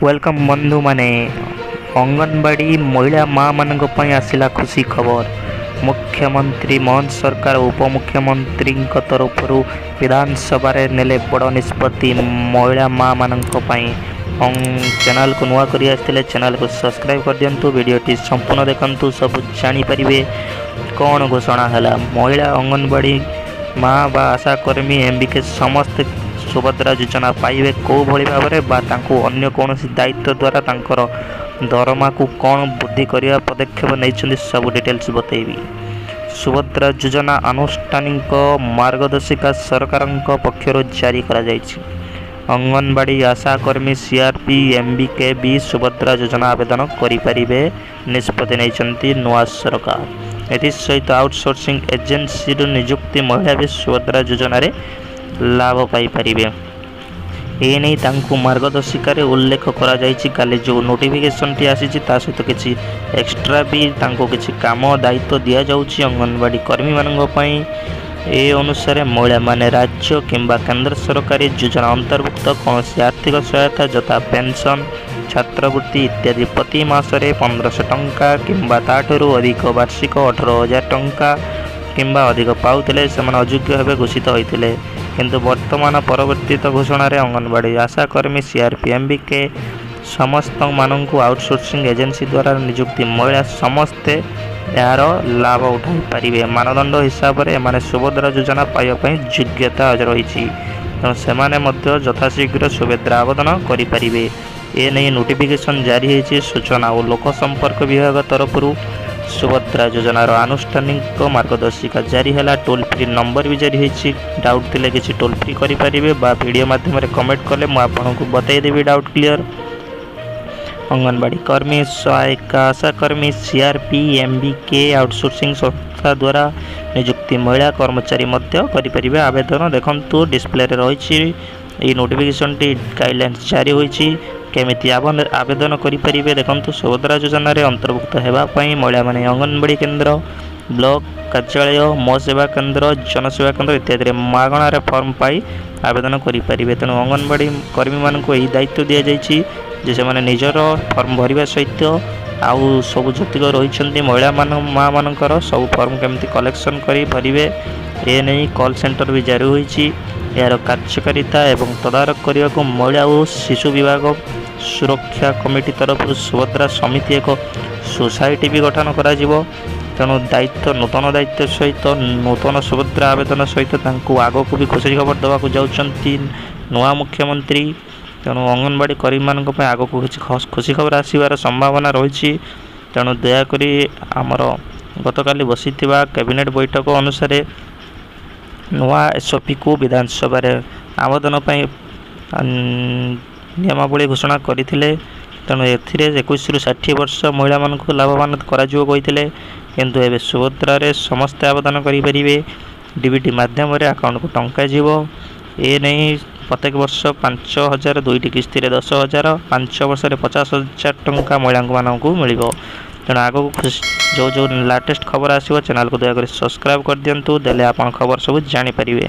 Welcome ବନ୍ଧୁମାନେ। ଅଙ୍ଗନବାଡ଼ି ମହିଳା ମାଆମାନଙ୍କ ପାଇଁ ଆସିଲା ଖୁସି ଖବର। ମୁଖ୍ୟମନ୍ତ୍ରୀ ମୋହନ ସରକାର ଉପମୁଖ୍ୟମନ୍ତ୍ରୀଙ୍କ ତରଫରୁ ବିଧାନସଭାରେ ନେଲେ ବଡ଼ ନିଷ୍ପତ୍ତି ମହିଳା ମାଆମାନଙ୍କ ପାଇଁ। ଚ୍ୟାନେଲକୁ ନୂଆ କରି ଆସିଥିଲେ ଚ୍ୟାନେଲକୁ ସବସ୍କ୍ରାଇବ୍ କରିଦିଅନ୍ତୁ। ଭିଡ଼ିଓଟି ସମ୍ପୂର୍ଣ୍ଣ ଦେଖନ୍ତୁ, ସବୁ ଜାଣିପାରିବେ କ'ଣ ଘୋଷଣା ହେଲା। ମହିଳା ଅଙ୍ଗନବାଡ଼ି ମା ବା ଆଶାକର୍ମୀ, ଏମ୍ବିକେ ସମସ୍ତେ ସୁଭଦ୍ରା ଯୋଜନା ପାଇବେ କେଉଁ ଭଳି ଭାବରେ ବା ତାଙ୍କୁ ଅନ୍ୟ କୌଣସି ଦାୟିତ୍ୱ ଦ୍ୱାରା ତାଙ୍କର ଦରମାକୁ କ'ଣ ବୃଦ୍ଧି କରିବା ପଦକ୍ଷେପ ନେଇଛନ୍ତି, ସବୁ ଡିଟେଲ୍ସ ବତେଇବି। ସୁଭଦ୍ରା ଯୋଜନା ଆନୁଷ୍ଠାନିକ ମାର୍ଗଦର୍ଶିକା ସରକାରଙ୍କ ପକ୍ଷରୁ ଜାରି କରାଯାଇଛି। ଅଙ୍ଗନବାଡ଼ି ଆଶାକର୍ମୀ, ସିଆର୍ପି, ଏମ୍ବିକେ ବି ସୁଭଦ୍ରା ଯୋଜନା ଆବେଦନ କରିପାରିବେ, ନିଷ୍ପତ୍ତି ନେଇଛନ୍ତି ନୂଆ ସରକାର। ଏଥିସହିତ ଆଉଟସୋର୍ସିଂ ଏଜେନ୍ସିରୁ ନିଯୁକ୍ତି ମହିଳା ବି ସୁଭଦ୍ରା ଯୋଜନାରେ ଲାଭ ପାଇପାରିବେ। ଏନେଇ ତାଙ୍କୁ ମାର୍ଗଦର୍ଶିକାରେ ଉଲ୍ଲେଖ କରାଯାଇଛି। କାଲି ଯେଉଁ ନୋଟିଫିକେସନଟି ଆସିଛି, ତା ସହିତ କିଛି ଏକ୍ସଟ୍ରା ବି ତାଙ୍କୁ କିଛି କାମ ଦାୟିତ୍ୱ ଦିଆଯାଉଛି ଅଙ୍ଗନବାଡ଼ି କର୍ମୀମାନଙ୍କ ପାଇଁ। ଏ ଅନୁସାରେ ମହିଳାମାନେ ରାଜ୍ୟ କିମ୍ବା କେନ୍ଦ୍ର ସରକାରୀ ଯୋଜନା ଅନ୍ତର୍ଭୁକ୍ତ କୌଣସି ଆର୍ଥିକ ସହାୟତା ଯଥା ପେନ୍ସନ୍, ଛାତ୍ରବୃତ୍ତି ଇତ୍ୟାଦି ପ୍ରତି ମାସରେ 1500 ଟଙ୍କା କିମ୍ବା ତା'ଠାରୁ ଅଧିକ ବାର୍ଷିକ 18,000 ଟଙ୍କା କିମ୍ବା ଅଧିକ ପାଉଥିଲେ, ସେମାନେ ଅଯୋଗ୍ୟ ଭାବେ ଘୋଷିତ ହୋଇଥିଲେ। କିନ୍ତୁ ବର୍ତ୍ତମାନ ପରିବର୍ତ୍ତିତ ଘୋଷଣାରେ ଅଙ୍ଗନବାଡ଼ି ଆଶାକର୍ମୀ, ସିଆର୍ପି, ଏମ୍ବିକେ ସମସ୍ତମାନଙ୍କୁ, ଆଉଟସୋର୍ସିଂ ଏଜେନ୍ସି ଦ୍ୱାରା ନିଯୁକ୍ତି ମହିଳା ସମସ୍ତେ ଏହାର ଲାଭ ଉଠାଇ ପାରିବେ। ମାନଦଣ୍ଡ ହିସାବରେ ଏମାନେ ସୁଭଦ୍ରା ଯୋଜନା ପାଇବା ପାଇଁ ଯୋଗ୍ୟତା ରହିଛି। ତେଣୁ ସେମାନେ ମଧ୍ୟ ଯଥାଶୀଘ୍ର ସୁଭଦ୍ରା ଆବେଦନ କରିପାରିବେ। ଏ ନେଇ ନୋଟିଫିକେସନ୍ ଜାରି ହୋଇଛି। ସୂଚନା ଓ ଲୋକ ସମ୍ପର୍କ ବିଭାଗ ତରଫରୁ ସୁଭଦ୍ରା ଯୋଜନାର ଆନୁଷ୍ଠାନିକ ମାର୍ଗଦର୍ଶିକା ଜାରି ହେଲା। ଟୋଲ୍ ଫ୍ରି ନମ୍ବର ବି ଜାରି ହୋଇଛି। ଡାଉଟ୍ ଥିଲେ କିଛି ଟୋଲ୍ ଫ୍ରି କରିପାରିବେ ବା ଭିଡ଼ିଓ ମାଧ୍ୟମରେ କମେଣ୍ଟ କଲେ ମୁଁ ଆପଣଙ୍କୁ ବତାଇଦେବି ଡାଉଟ୍ କ୍ଲିଅର୍। ଅଙ୍ଗନବାଡ଼ି କର୍ମୀ, ସହାୟିକା ଆଶାକର୍ମୀ, ସିଆର୍ପି, ଏମ୍ବିକେ, ଆଉଟସୋର୍ସିଂ ସଂସ୍ଥା ଦ୍ୱାରା ନିଯୁକ୍ତି ମହିଳା କର୍ମଚାରୀ ମଧ୍ୟ କରିପାରିବେ ଆବେଦନ। ଦେଖନ୍ତୁ, ଡିସପ୍ଲେରେ ରହିଛି ଏଇ ନୋଟିଫିକେସନଟି, ଗାଇଡ଼ଲାଇନ୍ସ ଜାରି ହୋଇଛି, କେମିତି ଆବେଦନ କରିପାରିବେ। ଦେଖନ୍ତୁ, ସୁଭଦ୍ରା ଯୋଜନାରେ ଅନ୍ତର୍ଭୁକ୍ତ ହେବା ପାଇଁ ମହିଳାମାନେ ଅଙ୍ଗନବାଡ଼ି କେନ୍ଦ୍ର, ବ୍ଲକ କାର୍ଯ୍ୟାଳୟ, ମୋ ସେବା କେନ୍ଦ୍ର, ଜନସେବା କେନ୍ଦ୍ର ଇତ୍ୟାଦିରେ ମାଗଣାରେ ଫର୍ମ ପାଇ ଆବେଦନ କରିପାରିବେ। ତେଣୁ ଅଙ୍ଗନବାଡ଼ି କର୍ମୀମାନଙ୍କୁ ଏହି ଦାୟିତ୍ୱ ଦିଆଯାଇଛି ଯେ ସେମାନେ ନିଜର ଫର୍ମ ଭରିବା ସହିତ ଆଉ ସବୁ ଯେତିକ ରହିଛନ୍ତି ମହିଳାମାନ ମାଆମାନଙ୍କର ସବୁ ଫର୍ମ କେମିତି କଲେକ୍ସନ୍ କରି ଭରିବେ। ଏ ନେଇ କଲ୍ ସେଣ୍ଟର ବି ଜାରି ହୋଇଛି। ଏହାର କାର୍ଯ୍ୟକାରିତା ଏବଂ ତଦାରଖ କରିବାକୁ ମହିଳା ଓ ଶିଶୁ ବିଭାଗ ସୁରକ୍ଷା କମିଟି ତରଫରୁ ସୁଭଦ୍ରା ସମିତି ଏକ ସୋସାଇଟି ବି ଗଠନ କରାଯିବ। ତେଣୁ ଦାୟିତ୍ୱ, ନୂତନ ଦାୟିତ୍ୱ ସହିତ ନୂତନ ସୁଭଦ୍ରା ଆବେଦନ ସହିତ ତାଙ୍କୁ ଆଗକୁ ବି ଖୁସି ଖବର ଦେବାକୁ ଯାଉଛନ୍ତି ନୂଆ ମୁଖ୍ୟମନ୍ତ୍ରୀ। ତେଣୁ ଅଙ୍ଗନବାଡ଼ି କର୍ମୀମାନଙ୍କ ପାଇଁ ଆଗକୁ କିଛି ଖୁସି ଖବର ଆସିବାର ସମ୍ଭାବନା ରହିଛି। ତେଣୁ ଦୟାକରି ଆମର ଗତକାଲି ବସିଥିବା କ୍ୟାବିନେଟ୍ ବୈଠକ ଅନୁସାରେ ନୂଆ ଏସ୍ଓପିକୁ ବିଧାନସଭାରେ ଆବେଦନ ପାଇଁ ନିୟମାବଳୀ ଘୋଷଣା କରିଥିଲେ। ତେଣୁ ଏଥିରେ 21ରୁ 60 ବର୍ଷ ମହିଳାମାନଙ୍କୁ ଲାଭବାନ କରାଯିବ କହିଥିଲେ। କିନ୍ତୁ ଏବେ ସୁଭଦ୍ରାରେ ସମସ୍ତେ ଆବେଦନ କରିପାରିବେ। ଡିବିଟି ମାଧ୍ୟମରେ ଆକାଉଣ୍ଟକୁ ଟଙ୍କା ଯିବ। ଏ ନେଇ ପ୍ରତ୍ୟେକ ବର୍ଷ 5000, ଦୁଇଟି କିସ୍ତିରେ 10,000, 5 ବର୍ଷରେ 50,000 ଟଙ୍କା ମହିଳାମାନଙ୍କୁ ମିଳିବ। ତେଣୁ ଆଗକୁ ଖୁସି ଯେଉଁ ଯେଉଁ ଲାଟେଷ୍ଟ ଖବର ଆସିବ, ଚ୍ୟାନେଲକୁ ଦୟାକରି ସବସ୍କ୍ରାଇବ୍ କରିଦିଅନ୍ତୁ, ଦେଲେ ଆପଣ ଖବର ସବୁ ଜାଣିପାରିବେ।